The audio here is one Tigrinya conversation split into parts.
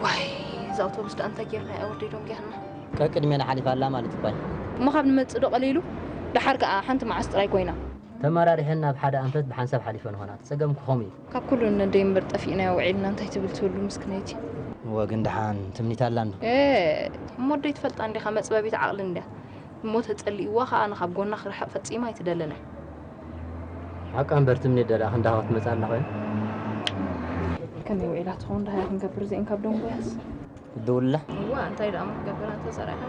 ዋይ፣ እዛ ኣውቶቡስ ደኣ እንታይ ጌርና እያ ወርዲዶም ጌርና? ቀቅድሜና ሓሊፋ ኣላ ማለት እኳ እዩ። እሞ ካብ ንመጽእ ዶ ቀሊሉ? ደሓር ከኣ ሓንቲ መዓስ ጥራይ ኮይና። ተመራሪሐን ናብ ሓደ ኣንፈት ብሓንሳብ ሓሊፈን ኾና። ጸገም ክኾም እዩ። ካብ ኩሉ ነደይ እምበር ጠፊእናዮ ውዒልና እንታይ ትብል ትህሉ ምስክነይቲ። እወ ግን ደሓን ትምኒት ኣላ እንዶ። ኤ፣ እሞ ኣደይ ትፈልጣ እንዲኻ መጽበቢት ዓቕሊ እንድያ። እሞ ተጸሊእዋ ኸኣ ንኻብ ጎና ክርሕቕ ፈጺማ ኣይትደልን እያ። ሓቃ እምበር ትምኒት ደኣ ክንዳኻ ክትመጽእ ኣለኻ እያ። ከመይ ውዒላ ትኸውን ደሃያ ክንገብር እዚአን ካብ ደንጎያስ። ክድውልላ። እዋ እንታይ ደኣ ክትገብር እንተ ሰሪሐ።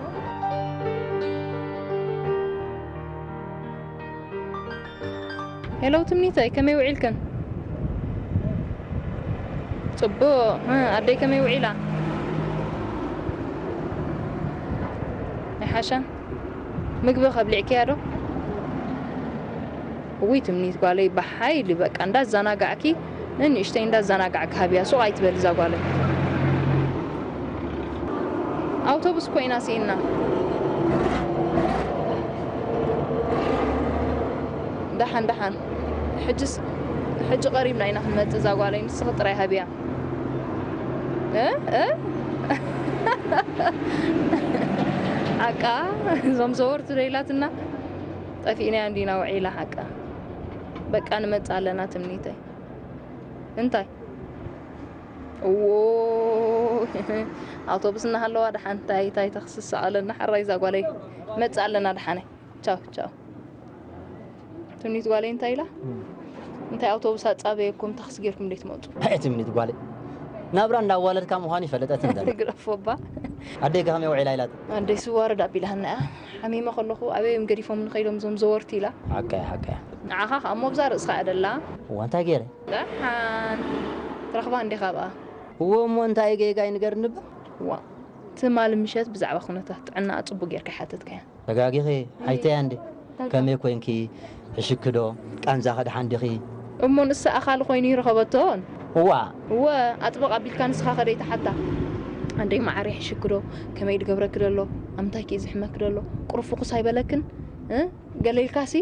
ሄሎ ትምኒተይ ከመይ ውዒልክን? ጽቡቕ። ኣደይ ከመይ ውዒላ? ኣይሓሻን? ምግቢ ከብሊዕክያ ዶ? እውይ ትምኒት ጓለይ ብሓይሊ በቃ እንዳዘናጋዕኪ ንንእሽተይ እንዳዘናጋዕኪ ሃብያ ሱቕ ኣይትበሊ እዛ ጓለይ። ኣውቶቡስ ኮይና ስኢና። ደሓን ደሓን ሕጅስ ሕጂ ቀሪብና ኢና ክንመጽእ እዛ ጓለይ ንስኺ ጥራይ ሃብያ። እ እ ሓቃ እዞም ዘወርቲ ዶ ኢላትና ጠፊእናያ እንዲና ውዒላ ሓቃ በቃ ንመጽእ ኣለና ትምኒተይ እንታይ እዎ ኣውቶቡስ እናሃለዋ ደሓን እንታይ እንታይ ተኽስስ ኣለና ሓራይ እዛ ጓለይ መጽእ ኣለና ደሓነይ ቻው ቻው ትምኒት ጓለይ እንታይ ኢላ እንታይ ኣውቶቡስ ኣጻበየኩም ታክሲ ጌርኩም ደይ ትመጹ ኣየ ትምኒት ጓለይ ናብራ እንዳዋለድካ ምዃኑ ይፈለጠት እንደ ግረፎባ ኣደይ ከመይ ውዒላ ኢላት ኣደይ ስዋርድ ኣቢላህና እያ ሓሚመ ከለኹ ኣበይ እዮም ገዲፎም ንኸይዶም እዞም ዘወርቲ ኢላ ሓቀያ ሓቀያ ንዓኻ ከዓ እሞ ብዛ ርእስኻ እያ ደላ እዋ እንታይ ገይረ ደሓን ትረኽባ እንዲኻ ብኣ እዎ እሞ እንታይ ጌጋ ይንገርኒ እባ እዋ ትማሊ ምሸት ብዛዕባ ኩነታት ጥዕናኣ ጽቡቅ ጌርካ ሓተትካያ ተጋጊኺ ሓይተያ እንዴ ከመይ ኮንኪ ሕሽክዶ ቃንዛኺ ደሓን ዲኺ እሞ ንሳ ኣኻሊ ኮይኑ ይረኸበቶን እዋ እወ ኣጥብቕ ኣቢልካ ንስኻ ከደይ ተሓታ ኣንደይ መዓረይ ሕሽክዶ ከመይ ድገብረኪ ደሎ ኣምንታይኪ እዩ ዝሕመኪ ደሎ ቁሩብ ፍኹስ ኣይበለክን እ ገለ ኢልካሲ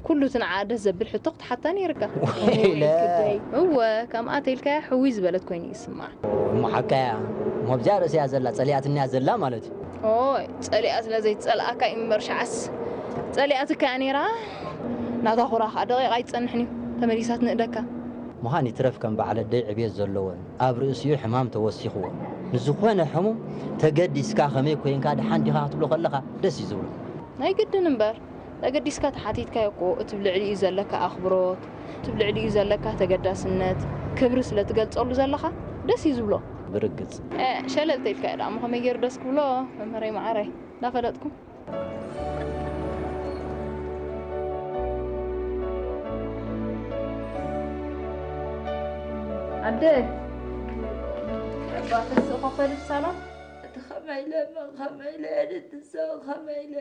ኩሉ እቲ ንዓኣ ደስ ዘብል ሕቶ ክትሓታ ነይርካ። ወይለ። እወ፣ ከምኣ ተይልካያ ሕውይ ዝበለት ኮይኑ እዩ ዝስምዓ። እሞ ሓቃ እያ። እሞ ኣብዚኣ ርእሲ እያ ዘላ፣ ጸሊኣትኒ እያ ዘላ ማለት እዩ። ኦይ፣ ጸሊኣ ስለ ዘይትጸልኣካ እዩ እምበር ሽዓስ ጸሊኣትካ እያ ነይራ። ናታ ኩራ ከኣ ደቂቕ ኣይትጸንሕን እዩ፣ ተመሊሳ ትንእደካ። ምዃን ይትረፍ ከም በዓል ኣደይ ዕብየት ዘለወን ኣብ ርእሲኡ ሕማም ተወሲኽዎ ንዝኾነ ሕሙም ተገዲስካ ከመይ ኮይንካ ደሓን ዲኻ ክትብሎ ከለኻ ደስ እዩ ዝብሎ። ናይ ግድን እምበር። ተገዲስካ ተሓቲትካዮ እኮ እቲ ብልዕሊኡ ዘለካ ኣኽብሮት፣ እቲ ብልዕሊኡ ዘለካ ተገዳስነት፣ ክብሪ ስለ ትገልጸሉ ዘለኻ ደስ እዩ ዝብሎ። ብርግጽ። ሸለል ተኢልካዮ ደኣ እሞ ከመይ ገይሩ ደስ ክብሎ መምህረይ መዓረይ። እንዳፈለጥኩም። ኣደ፣ እባ ተስእ ኮፈ ልብሳና። እቲ ኸመይ ኢለ እሞ ኸመይ ኢለ ንትሰ ኸመይ ኢለ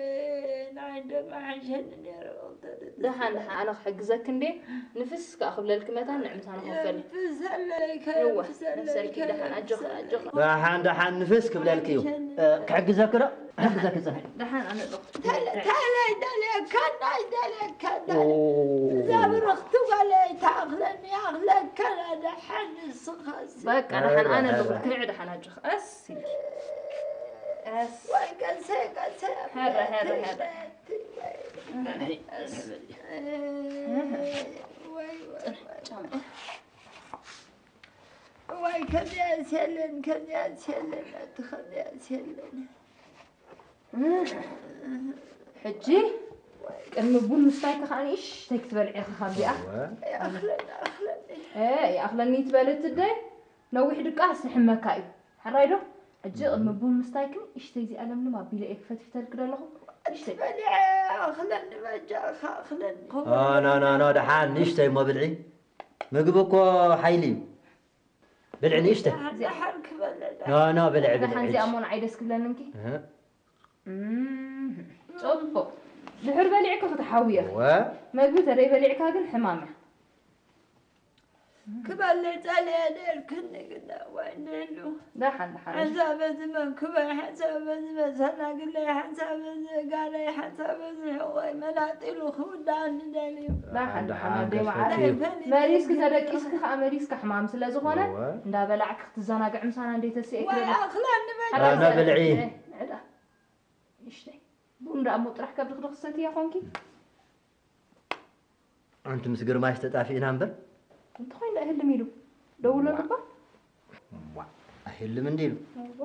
ንዓይ እንደማሓሸኒ ነይረ። ደሓን ደሓን ኣነ ክሕግዘኪ እንዴ ንፍስ ከኣ ክብለልኪ መታን ንዕምታና ኮፈሊ። የንፍሰለይ እወ ከየንፍሰለይ ነብሰልኪ ደሓን ኣጆኺ ኣጆኺ። ደሓን ደሓን ንፍስ ክብለልኪ እዩ። ክሕግዘኪ ዶ? ክሕግዘኪ ጽንሒ። ደሓን ኣነ ኣለኹ። ተለይ ደልየካ ናይ ደልየካ እዛ ብርኽቲ ጓለይ ተኣኽለኒ ኣኽለካ ደሓን ንስኻሲ። በቃ ደሓን ኣነ ኣለኹ። ክንዒ ደሓን ኣጆኺ። ቀስ ኢልኪ። ቀስ። ወይ ቀሰ ቀሰ። ሀረ ሀረ ሀረ። ወይ ወይ ወይ። ጫማ። እዋይ ከዚኣስ የለን ከዚኣስ የለን ኣቲ ከዚኣስ የለን። ሕጂ ቅድሚ ቡን ምስታይኪ ከዓ ንእሽተይ ክትበልዒ ኢኺ ካብዚኣ። ይኣኽለኒ ኣኽለኒ። እ ይኣኽለኒ ትበሊ ትደይ ነዊሕ ድቃስ ይሕመካ እዩ። ሕራይ ዶ? ሕጂ ቅድሚ ቡን ምስታይኪ ንእሽተይ እዚኣ ለምልም ኣቢለ እየ ክፈትፍተልኪ ዘለኹ። ንእሽተይ። በሊዐ ኣኽለኒ በጃኻ ኣኽለኒ። ኖ ኖ ኖ ኖ ደሓን ንእሽተይ እሞ ብልዒ። ምግቢ እኮ ሓይሊ እዩ። ብልዒ ንእሽተይ። ደሓን ክበለላ። ኖ ኖ ብልዒ ብልዒ። ደሓን እዚኣ እሞ ንዓይ ደስ ክብለኒ እንኪ። እህ። እም፣ ጽቡቕ። ድሕር በሊዕኪ ክትሓውዮ። እወ። መግቢ ተደይ በሊዕካ ግን ሕማም እያ። ክበልዕ ጸልየ ነርክኒ ግዳ ዋይ ንህሉ። ደሓን፣ ደሓን። ሓንሳብ በዚ መንክበይ፣ ሓንሳብ በዚ መሰናግለይ፣ ሓንሳብ በዚ ጋረይ፣ ሓንሳብ በዚ ሕቖይ መላጢሉ ክውዳእኒ ደልዩ። ደሓን፣ ደሓን፣ ደሓን፣ ኣደይ ገዝፈቲ። መዓረይ። መሊስኪ ተደቂስኪ ከኣ መሊስካ ሕማም ስለ ዝኾነ፣ እወ። እንዳበላዕኪ ክትዘናግዒ ምሳና እንዴ ተስእኪ ዋይ፣ በላ። ኣኽላኒ በላ። ኣና ብልዒ። ንዕዳ። ንእሽተይ። ቡን ደኣ እሞ ጥራሕ ከብድኺ ዶ ክትሰትያ ኾንኪ? ኣንቲ ምስ ግርማይስ ተጣፊእና እምበር። እንተኾይኑ ደኣ ህልም ኢሉ። ደውለሉ እባ። ዋእ፣ ኣይህልም እንዲ ኢሉ። እዋ።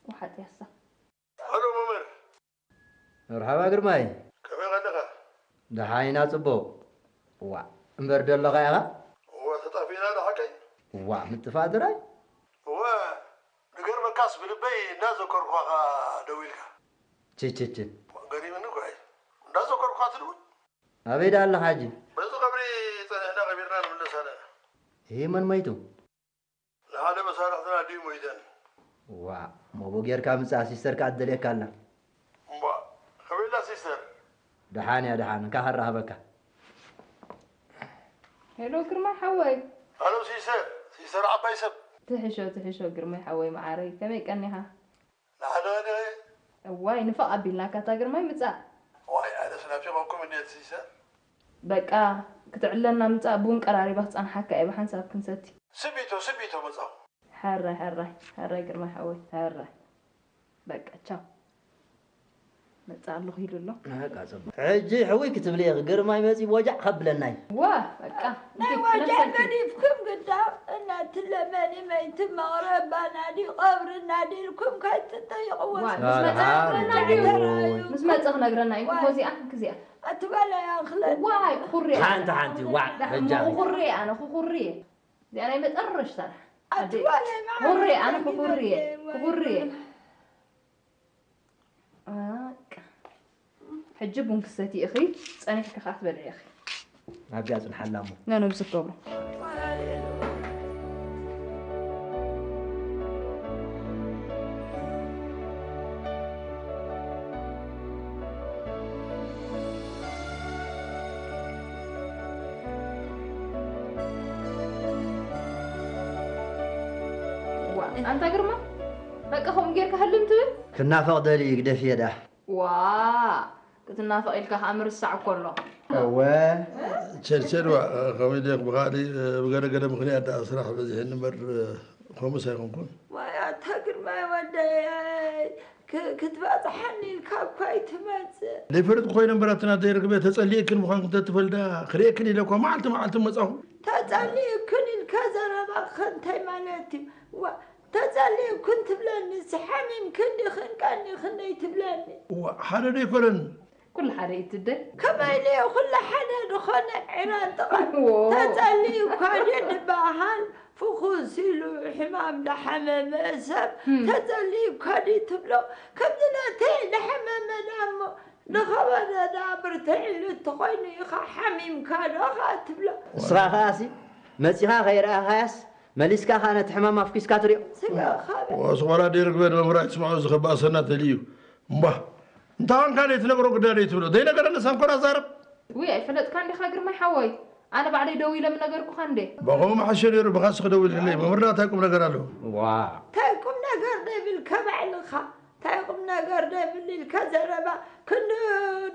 ወሓጥያሳ። ሃሎ መምህር። መርሓባ ግርማይ። ከመይ ቀኒኻ? ደሓን ኢና ጽቡቕ። ዋእ፣ እምበር ዶ ኣለኻ ኢኻ? እዋ፣ ተጣፊእና ዶ ሓቀይ? ዋእ፣ ምጥፋእ ጥራይ? እዋ፣ ንገርመካስ ብልበይ እንዳዘከርኳኻ ደዊልካ። ችችች። ገሪምኒ እኮ እዩ። እንዳዘከርኳ ትድውል። ኣበይ ደኣ ኣለኻ ሕጂ? በዚ ቀብሪ ጸኒሕና ቀቢርና ንምለስ ኣለና። ይሄ መን መይቱ? ንሓደ መሳርሕትና ድዩ ሞይተን? ዋእ፣ ሞቦ ጌርካ ምጻእ፣ ሲስተር ከኣ ትደልየካ ኣላ። እምቧ፣ ከመይ ኣላ ሲስተር? ደሓን እያ፣ ደሓን። እንካ ከራኽበካ። ሄሎ፣ ግርማይ ሓወይ። ሃሎ ሲስተር፣ ሲስተር ዓባይ ሰብ። ትሕሾ፣ ትሕሾ፣ ግርማይ ሓወይ መዓረይ። ከመይ ቀኒኻ? ንሓደ ወደ እዋይ፣ ንፍቕ ኣቢልናካ፣ እታ ግርማይ ምጻእ። ዋይ፣ ኣነስ ናፊቐኩም እንድየ እቲ ሲስተር። በቃ፣ ክትዕለና ምጻእ፣ ቡን ቀራሪባ ክጸንሓካ እየ፣ ብሓንሳብ ክንሰቲ። ስቢቶ፣ ስቢቶ መጻኹ። ሕራይ፣ ሕራይ፣ ሕራይ ግርማይ ሓወይ፣ ሕራይ። በቃ፣ ቻው። መጻእ ኣለኹ ኢሉ ኣሎ። በቃ፣ ጽቡቕ። ሕጂ ሕውይ ክትብሊ ኢኺ፣ ግርማይ መጺኡ ወጃዕ ከብለና እዩ። ዋ፣ በቃ፣ ናይ እንዴ፣ ወጃዕ ነፍሰልኪ። ገዲፍኩም ግዳ እናትለመኒ መይቲ መቕረባ ናዲ ቀብሪ ናዲ ኢልኩም ከይትጠይቕዎ። ዋ፣ ምስ መጸ ኣድሓ፣ ክነግረና እዩ። ኦይ። ምስ መጸ ክነግረና እዩ። ዋ። እኮ እዚኣ፣ ክዚኣ። ኣትበለያ ክለኒ። ዋይ፣ ኩሪ። ሓንቲ፣ ሓንቲ፣ ዋ፣ ዳሕሞ በጃኺ። ኩሪ፣ ኣነ ኩሪ። እዚኣ ናይ መጠረሽታ። ኣትበለያ ማዕረ ኩሪ፣ ኣነ ኩሪ፣ ዋ። ኩሪ። በቃ። ሕጂ ቡን ክሰቲ ኢኺ፣ ጸኒሕኪ ከኣ ክትበልዒ ኢኺ። ኣብዚኣ ጽንሓላ እሞ። ነነብሲ ትገብሮ። ዋ፣ ኣንታ ግርማ፣ በቃ ከምኡ ጌርካ ህልም ትብል? ክናፈቕ ደልዩ ግደፍዮ ደኣ። ዋ፣ ክትናፈቕ ኢልካ ከኣ ምርሳዕ እኮ ኣሎ። እወ። ቸርቸር ዋ፣ ከምኡ ኢለ ብኻልእ፣ ብገለ ገለ ምኽንያት ደኣ ስራሕ በዚሕኒ እምበር፣ ከምኡስ ኣይኮንኩን። ዋይ፣ ኣታ ግርማይ ወደይ፣ ኣይ፣ ክ-፣ ክትባጽሓኒ ኢልካ እኳ ኣይትመጽእ። ዘይፈልጥ ኮይነ እምበር፣ ኣቲ ናተይ ርግበ፣ ተጸሊእክን ምዃንክን እንተትፈልጣ፣ ክርእየክን ኢለ እኳ መዓልቲ መዓልቲ መጻኹ። ተጸሊእክን ኢልካ ዘረባኻ እንታይ ማለት እዩ? ዋ፣ ተጸሊእክን ትብለኒስ፣ ሓሚምክን ዲኽን ቀኒኽን ደይትብለኒ? እዋ፣ ሓደ ዶ ኣይኮነን? ኩሉ ሓደ እዩ ትደ። ከመይ ኢለ እየ ኩሉ ሓደ ዝኾነ ዒራን ጥቓን? ዎ። ተጸሊኡ እኳ ድዩ ዝበሃል? ፍኹስ ኢሉ ሕማም ዝሓመመ ሰብ እም። ተጸሊኡ እኳ ድዩ ትብሎ? ከምዚ ናተይ ዝሓመመ ደኣ እሞ ንኸበደ ደኣ ብርትዕሉ እንተኾይኑ ኢኻ ሓሚምካ ዶ ኸኣ ትብሎ? ንስኻ ኸኣሲ መጺኻ ከይረኣኻያስ መሊስካ ኸኣ ነቲ ሕማም ኣፍኲስካ ትሪኦ? ስጋኻ ወስ ዋላ ደይ ርግበ ንመምህር ኣይትስምዖ እዚ ከባእሰና ተልዩ። እምባ፣ እንታይ ኾንካ ደይ ትነግሮ ግዳ ደይ ትብሎ? ዘይነገረንስ ኣንኮራ ዛረብ። ውይ፣ ኣይፈለጥካን ዲኻ ግርማይ ሓወይ? ኣነ ባዕለይ ደዊለ ምነገርኩኻ እንዴ። ብኸምኡ ምሓሸ ነይሩ፣ ብኻስ ክደውልለይ። መምህርና እንታይ ቁም ነገር ኣለዎ? ዋ። እንታይ ቁም ነገር ዘይብልካ ባዕልኻ? እንታይ ቁም ነገር ዘይብሉ ኢልካ ዘረባ? ክንዱ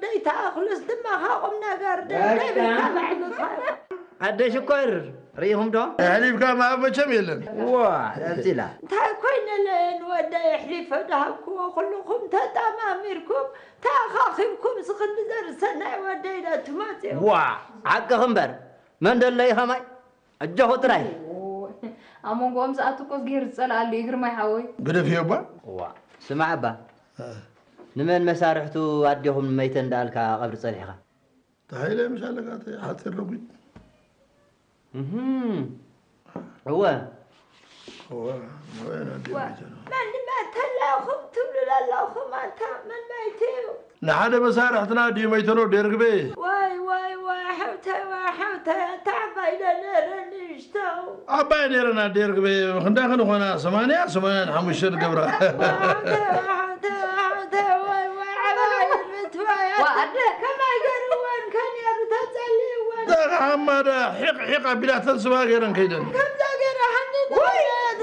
ደይተኣኽሉስ ድማ ኻ ቁም ነገር ደይ-፣ በቃ። ዘይብልካ ባዕልኻ። ኣደ ሽኮር፣ ርኢኹም ዶ? ኣሕሊፍካ ምሃብ መቸም የለን። ዋ፣ ከምዚላ። እንታይ ኮይነለ ንወደይ ኣሕሊፈ ድሃብክዎ? ኩልኹም ተጣማሚርኩም፣ ተኣኻኺብኩም፣ ስኽንዲ ዘርሰናይ ወደይ ዶ ትመጽኡ? ዋ፣ ሓቅኺ እምበር። መን ደሎ እዩ ኸማይ? ኣጆኹ ጥራይ። ኣብ መንጎኦም ዝኣቱ እኮ እዝግሄር ዝጸልኣሉ እዩ ግርማይ ሓወይ። ግደፍዮ እባ። እዋ፣ ስማዕ እባ። እ። ንመን መሳርሕቱ ኣዴኹም መይተን ደኣልካ ቀብሪ ጸኒሕኻ? ተሓይለ ምሽ ኣለካ፣ እቲ ሓጺር ረጒድ። እህም። እወ። እወ፣ እወ፣ ናዲ ዋ፣ መይተ ነው። መን መተላኹም ትብሉ ዘለኹም ኣንታ መን መይቱ እዩ? ንሓደ መሳርሕትና ድዩ መይተኖ ደርግቤ? ዋይ፣ ዋይ፣ ዋይ፣ ሓውታይ፣ ዋይ፣ ሓውታይ፣ ኣታ ዓባይ ዶ ነረ ንእሽቶ? ዓባይ ነረና ደርግቤ፣ ክንዳይ ክንኾና? ሰማንያ፣ ሰማንያን ሓሙሽተን ገብራ። ዋይ፣ ሓውታይ፣ ዋይ፣ ሓውታይ፣ ዋይ፣ ዋይ፣ ዓባይ ምትዋይ፣ ዋ፣ ኣታ ከማይ ገርወን ከን ያሩ ተጸልይወን። ደሓማ ደ ሒቕ ሒቕ ኣቢላተን ስባ ገይረን ከይደን። ከምዛ ገይረ ሃኒ ተወለድ።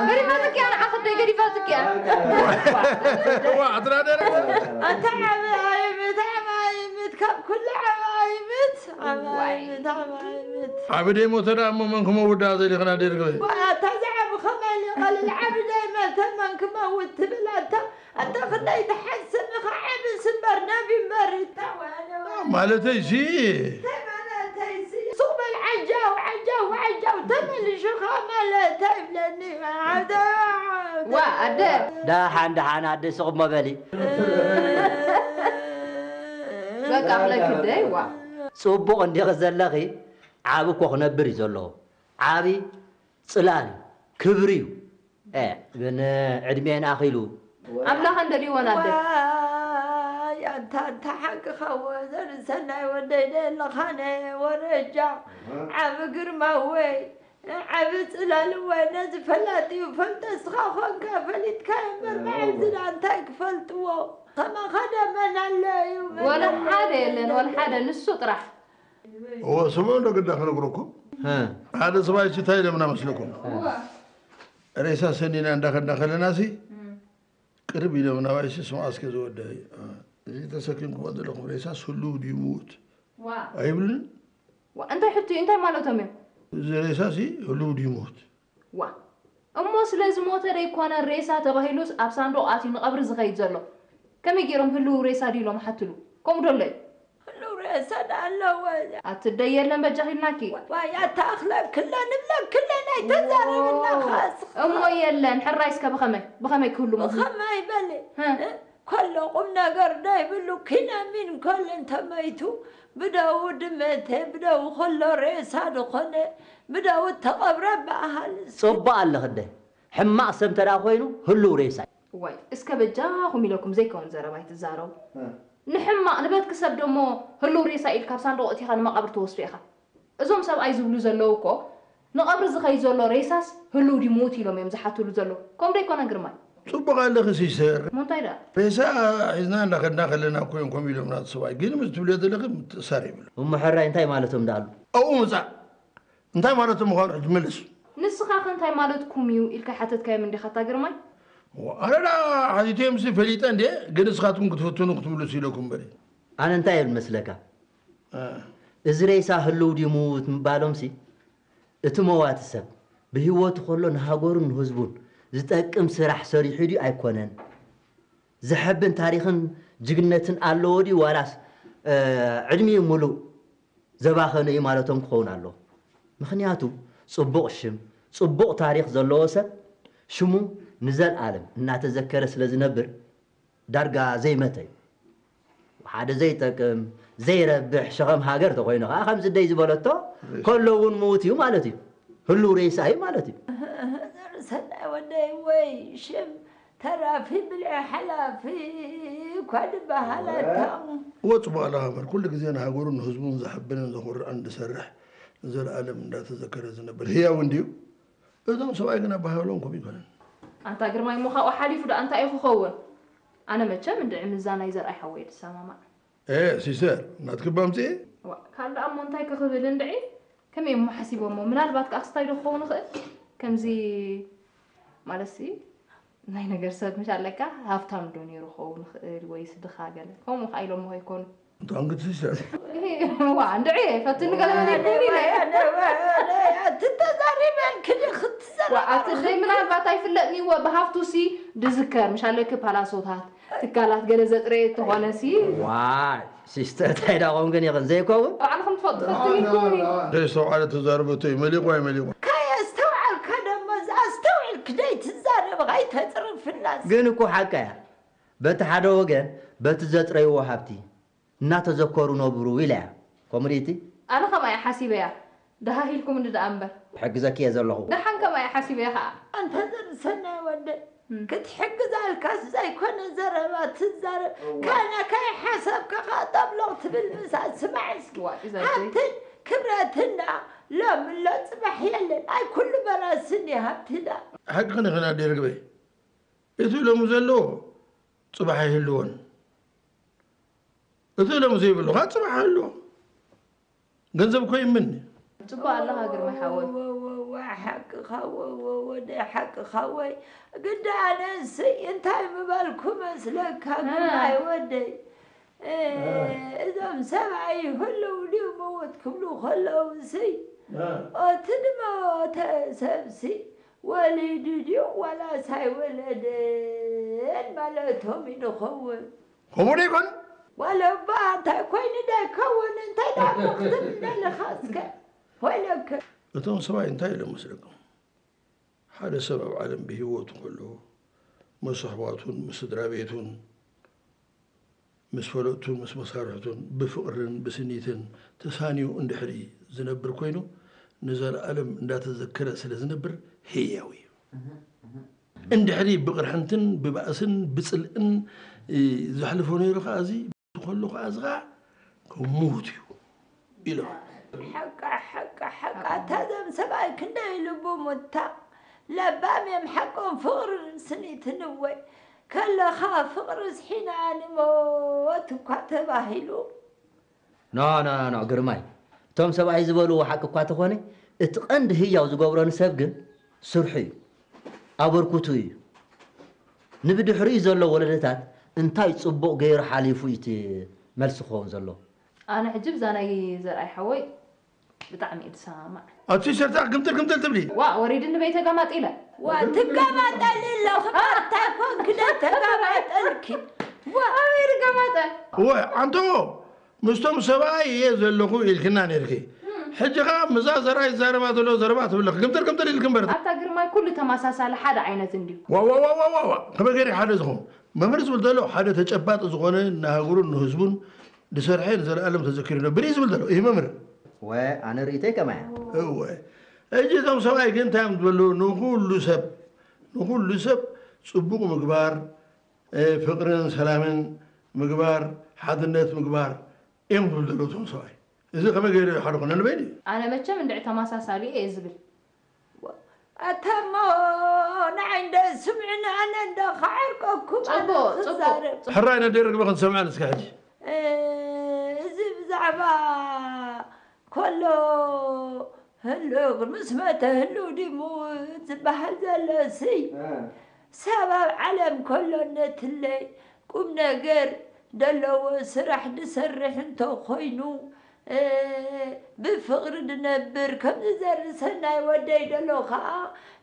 ገዲፋትኪ እያ ንዓኺ ደይ ገዲፋትኪ እያ። እዋ ኣትናደረ ኣንተ ዓቢ ኣይምት ዓቢ ኣይምት ካብ ኩሉ ዓቢ ኣይምት ዓቢ ኣይምት ዓቢ ኣይምት። ዓቢ ደይ ሞተ ደኣ እሞ መን ክመውዳ ዘሊኽና ደርግበ። ኣታ ዝዓቢ ከማይ ሊቐልል ዓቢ ደይ መተ መን ክመውት ትብል ኣታ ኣታ ክንደይ ትሓስብ ኢኻ ዓቢ ስምበር ነቢ እምበር ይታወ ማለተይ ሲ ሱቕ በል ዓጃው ዓጃው ዓጃው ተመልሹኻ ማለተይ ብለኒ ዋ ኣደ ደሓን ደሓን ኣደ ስቕ እሞ በሊ በቃ ክለኪ ደይ ዋ ጽቡቕ እንዲኺ ዘለኺ ዓቢ እኮ ክነብር እዩ ዘለዎ ዓቢ ጽላል እዩ ክብሪ እዩ ግን ዕድሜን ኣኺሉ ኣምላኸን ደልይወን ኣደ ዋይ ኣንታ ኣንታ ሓቅኻ ወዘር ሰናይ ወደይ ደለኻነ ወረጃ ዓብ ግርማ ወይ ዓብ ጽላል ወይ ነዚ ፈላጥ እዩ ፈልጠ እስኻ ኾንካ ፈሊጥካ እምበር በዓል ዝዳ እንታይ ክፈልጥዎ ከማኻ ደመን ኣሎ እዩ ወላ ሓደ የለን ወላ ሓደ ንሱ ጥራሕ እዎ ስምዑ እንዶ ግዳ ክነግረኩም ሓደ ሰብኣይ እንታይ ኢሎምና መስለኩም ሬሳ ሰኒና እንዳኸድና ከለና ሲ ቅርብ ኢሎም ናባይ ሲ ስምዓ እስከ ዝወደይ እዚ ተሰኪምኩሞ ዘለኹም ሬሳ ስሉው ድዩ ምዉት ኣይብሉን እንታይ ሕቱ እዩ እንታይ ማለቶም እዮም እዚ ሬሳ ሲ ህሉው ድዩ ምዉት ዋ እሞ ስለ ዝሞተ ደይኮነ ሬሳ ተባሂሉስ ኣብ ሳንዱቕ ኣትዩ ንቐብሪ ዝኸይድ ዘሎ ከመይ ገይሮም ህልው ሬሳ ድዩ ኢሎም ሓትሉ ከምኡ ዶ ኣሎ እዩ ህልው ሬሳ ዳ ኣለዎ ኣትደይ የለን በጃኺ ኢልናኪ ዋይ ኣታኣኽለክለ ንብለክለ ናይ ተዛረብና ኻስ እሞ የለን ሕራይ እስከ ብኸመይ ብኸመይ ክህሉ ሞ ብኸመይ በሊ ከሎ ቁም ነገር ደይብሉ ኪነሚን ከሎ እንተመይቱ ብደው ድመተ ብደው ከሎ ሬሳ ድኾነ ብደው ተቐብረ በኣሃል ጽቡቕ ኣለኽደ ሕማቕ ሰብ እንተ ኮይኑ ህሉው ሬሳ እዩ። ዋይ እስከ በጃኹም ኢለኩም ዘይከውን ዘረባ ኣይትዛረቡ። ንሕማቕ ንበትኪ ሰብ ደሞ ህሉው ሬሳ ኢልካ ኣብ ሳንዱቕ እቲኻ ንመቓብር ትወስዶ ኢኻ። እዞም ሰብኣይ ዝብሉ ዘለዉ እኮ ንቐብሪ ዝኸይድ ዘሎ ሬሳስ ህሉው ድዩ ምዉት ኢሎም እዮም ዝሓትሉ ዘለዉ። ከምኡ ዶ ኣይኮነን ግርማይ? ጽቡቕ ኣለኺ ሲስተር። እሞ እንታይ ደኣ? ሬሳ ሒዝና እንዳኸድና ከለና እኮ እዮም ከምኡ ኢሎምና እቲ ሰብኣይ። ግን ምስ ትብልዮ ዘለኺ ምትእስሳር የብሉን። እሞ ሕራይ እንታይ ማለቶም ደኣሉ? ኣብኡ ምጻእ እንታይ ማለቱ ምዃኑ ሕጂ መልስ። ንስኻኸ እንታይ ማለትኩም እዩ ኢልካ ኣይሓተትካዮም እንዲኻ ኣታ ግርማይ? ኣነ ደኣ ሓቲተዮምሲ ፈሊጠ እንድየ፣ ግን ንስኻትኩም ክትፍትኑ ክትምልሱ ኢለኩም እምበር። ኣነ እንታይ እብል መስለካ? እዚ ሬሳ ህልው ድዩ ምዉት ምባሎምሲ እቲ መዋቲ ሰብ ብህይወቱ ከሎ ንሃገሩን ንህዝቡን ዝጠቅም ስራሕ ሰሪሑ ድዩ ኣይኮነን? ዘሐብን ታሪኽን ጅግንነትን ኣለዎ ድዩ ዋላስ ዕድሚኡ ሙሉእ ዘባኸነ እዩ ማለቶም ክኸውን ኣለዎ። ምኽንያቱ፣ ጽቡቕ ሽም፣ ጽቡቕ ታሪኽ ዘለዎ ሰብ ሽሙ ንዘልኣለም እናተዘከረ ስለ ዝነብር ዳርጋ ዘይመተ እዩ። ሓደ ዘይጠቅም፣ ዘይረብሕ ሸኸም ሃገር ተኾይኑ ኸዓ ከምዚ ደይ ዝበለቶ ከሎ እውን ምዉት እዩ ማለት እዩ። ህሉው ሬሳ እዩ ማለት እዩ። ሰናይ ወደይ ወይ ሽም ተራፊ ብልዒ ሓላፊ እኳ ድበሃል ኣታ። እወ ጽቡቕ ኣለኻ እምበር ኩሉ ግዜ ንሃገሩን ንህዝቡን ዘሐብንን ዘኹርዕን ዝሰርሕ ንዘለኣለም እንዳተዘከረ ዝነብር ህያው እንድዩ። እዞም ሰብኣይ ግን ኣበሃህልኦም ከምኡ ኣይኮነን። ኣንታ ግርማይ እሞ ካብኡ ሓሊፉ ደኣ እንታይ እዩ ክኸውን? ኣነ መቸም እንድዒ ምስዛ ናይ ዘርኣይ ሓወይ ድሰማማዕ። ኤ ሲስተር ናትኪ እባ ኣምፅኤ። ዋእ ካልእ ደኣ እሞ እንታይ ከ ክብል እንድዒ ከመይ እሞ ሓሲቦሞ ምናልባት ከኣ ክስታይ ዶ ክኸውን ይኽእል ከምዚ ማለትሲ ናይ ነገር ሰብ ምሽ ኣለካ ሃፍታም ዶ ነይሩ ክኸውን ይኽእል ወይስ ድኻ ገለ ከምኡ ከኣ ኢሎሞ ከይኮኑ። Danke sister. ዋ እንድዒ ፈትኒ ገለ መን ይኮን ኢለ ትተዛሪበልክ ዲ ክትዘራ ዋእ ኣቲ ደይ ምናልባት ኣይፍለጥኒ እወ ብሃፍቱሲ ድዝከር ምሽ ኣለኪ ፓላሶታት ትካላት ገለ ዘጥረየ ተኾነሲ ዋይ ሲስተር ታይ ዳኾንክን ኢኽን ዘይከውን ባዕልኹም ትፈልጡ ፈትኒ ይኮኒ ዘይስተውዓለ ተዛርበቶ እዩ መሊቑ ኣይመሊቑ ካየስተውዓልካ ደሞ ኣስተውዒልክ ደይ ትዛረብ ኣይተፅርፍናስ ግን እኮ ሓቃ እያ በቲ ሓደ ወገን በቲ ዘጥረይዎ ሃብቲ እናተዘከሩ ነብሩ ኢላ እያ። ከምኡ ድይቲ? ኣነ ከምኣ እየ ሓሲበያ። ደሃሂልኩምኒ ደኣ እምበር። ክሕግዘኪ እየ ዘለኹ። ደሓን ከምኣ እየ ሓሲበያ ኸኣ። ኣንታ ዘርሰናይ ወደይ፣ ክትሕግዛልካስ ዘይኮነ ዘረባ ትዛረብ። ካና ከይሓሰብካ ኸኣ ጠብሎቕ ትብል ምሳል ስማዕ እስኪ። ዋእ፣ እዛ ኣደይ። ሃብትን ክብረትን ደኣ ሎሚ ኣሎ ጽባሕ የለን። ኣይ ኩሉ በራስን እዩ ሃብቲ ደኣ። ሓቅኽን ኢኽን ኣደይ ርግበይ። እቲ ሎሚ ዘሎ ጽባሕ ኣይህልዎን። እቲ ሎም ዘይብሉኻ ጽባሕ ኣሎ። ገንዘብ እኮ ይምኒ። ጽቡቕ ኣለኻ ግርማይ ሓወይ። ወወወወ ሓቅኻ ወወወ ወደ ሓቅኻ ወይ ግዳ ኣነስ እንታይ ምበልኩ መስለካ ግርማይ ወደይ። እ፣ እዞም ሰብኣይ ህልው ድዩ መወት ክብሉ ከለውሲ እቲ ድመወተ ሰብሲ ወሊዱ ድዩ ዋላስ ኣይወለደን ማለቶም እዩ ንኸውን። ከምኡ ዶ ይኮን? ዋለ እባ እንታይ ኮይኑ ዶ ይከውን እንታይ ዳሞ ክትብል ደለኻ እስከ ወይለከ እቶም ሰብኣይ እንታይ ኢሎም መስለኩም? ሓደ ሰብ ኣብ ዓለም ብህይወቱ ከሎ ምስ ኣሕዋቱን ምስ ስድራ ቤቱን ምስ ፈለጥቱን ምስ መሳርሕቱን ብፍቕርን ብስኒትን ተሳንዩ እንድሕሪ ዝነብር ኮይኑ ንዘለኣለም እንዳተዘከረ ስለ ዝነብር ህያው እዩ። እንድሕሪ ብቕርሕንትን ብባእስን ብፅልእን ዘሕልፎ ነይሩ ከዓ እዚ ከሎ ከዓ እዚ ከዓ ከም ምዉት እዩ ኢሎም። ሓቃ ሓቃ ሓቃ እታ ዘም ሰብኣይ ክንደይ ልቡ ሙታ ለባም እዮም ሓቆም ፍቕሪ ስኒትንወይ ከለኻ ፍቕሪ ስሒና ንሞት እኳ ተባሂሉ ኖ ኖ ኖ ግርማይ እቶም ሰብኣይ ዝበልዎ ሓቂ እኳ ተኾነ እቲ ቐንዲ ህያው ዝገብሮ ንሰብ ግን ስርሑ እዩ ኣበርኩቱ እዩ ንብድሕሪኡ ዘሎ ወለደታት እንታይ ጽቡቕ ገይሩ ሓሊፉ እዩ እቲ መልሲ ክኸውን ዘሎ ኣነ ሕጂ ብዛ ናይ ዘርኣይ ሓወይ ብጣዕሚ እየ ዝሰማማዕ ኣብ ቲሸርታ ክምጥል ክምጥል ትብሊ ዋ ወሪድኒ በይተጋማጢለ ዋ ትጋማጠል ኣለኹ እንታይ ኮንክ ደ ተጋማጠልኪ ዋ ኣበይ ርገማጠ እወ ኣንቶ ምስቶም ሰብኣይ እየ ዘለኹ ኢልክና ነርኪ ሕጂ ኸዓ ምዛ ዘርኣይ ዛረባ ዘሎ ዘረባ ትብለኽ ግምጥል ግምጥል ኢልክ እምበር ኣታ ግርማይ ኩሉ ተመሳሳሊ ሓደ ዓይነት እንድዩ ዋዋዋዋዋ ከመይ ገይረ ሓደ ዝኸውን መምህር ዝብል ዘሎ ሓደ ተጨባጢ ዝኾነ ንሃገሩን ንህዝቡን ዝሰርሐ ንዘለኣለም ተዘኪሩ ይነብር እዩ ዝብል ዘሎ ይህ መምህር ወ ኣነ ርእይተይ ከማያ እወ ሕጂ እቶም ሰብኣይ ግን እንታይ እዮም ዝበሉ ንኩሉ ሰብ ንኩሉ ሰብ ፅቡቕ ምግባር ፍቕርን ሰላምን ምግባር ሓድነት ምግባር እዮም ዝብሉ ዘለዉ እቶም ሰብኣይ እዚ ከመይ ገይሩ ሓደ ኮነ ንበይኑ እዩ ኣነ መቸም እንድዒ ተመሳሳሊ እየ ዝብል ኣታ እሞ ንዓይ እንደ ስምዕኒ ኣነ እንደ ከዓርቀኩም ኣነ ጽቡቕ፣ ጽቡቕ። ክዛረብ ሕራይ ነደይ ርግቢ ክንሰምዐ ንስካ ሕጂ እዚ ብዛዕባ ከሎ ህልው ምስ መተ ህልው ድዩ ምውት ዝበሃል ዘሎ ሲ ሰብ ኣብ ዓለም ከሎ ነትለይ ቁም ነገር ደለዎ ስራሕ ድሰርሕ እንተኾይኑ ብፍቕሪ ድነብር ከምዚ ዘርኢ ሰናይ ወደይ ደሎ ኸዓ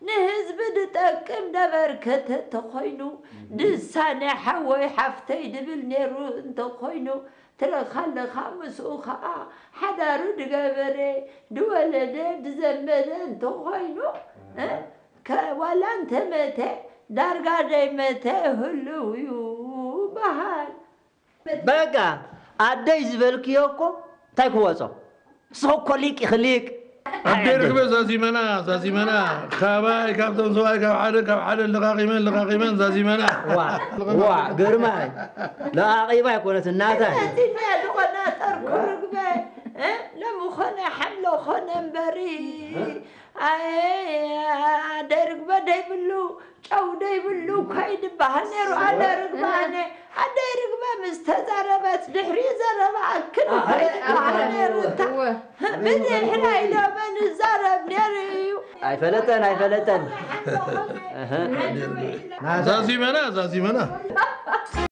ንህዝቢ ድጠቅም ደበርከተ እንተኾይኑ ድሳነ ሓወይ ሓፍተይ ድብል ነይሩ እንተኾይኑ ትረኻ ኣለኻ ምስኡ ኸዓ ሓዳሩ ድገበረ ድወለደ ድዘመደ እንተኾይኑ ዋላ እንተመተ ዳርጋ ደይመተ ህልው እዩ በሃል በቃ ኣደይ ዝበልክዮ እኮ እንታይ ክወፆ ንስኸ እኮ ሊቅ ኢኺ ሊቅ ኣደይ ርግበ ዛዚመና ዛዚመና ካባይ ካብቶም ሰብኣይ ካብ ሓደ ካብ ሓደ ለቃቂመን ለቃቂመን ዛዚመና ዋ ዋ ግርማይ ለቃቂባ ኣይኮነት እናታይ እዚኣ ዝኾነ ጠርኩ ርግበ ለምኾነ ሓምሎ ኾነ እምበሪ ኣደይ ርግበ ደይብሉ ጨው ደይብሉ ከይድበሃል ነይሩ ኣደ ርግበ ኣነ ኣደይ ርግበ ምስ ተዛረበት ድሕሪ ዘረባ ኣክል ከይድበሃል ነይሩ እታ ብድሕራይ ዶ መን ይዛረብ ነይሩ እዩ ኣይፈለጠን ኣይፈለጠን ዛዚመና ዛዚመና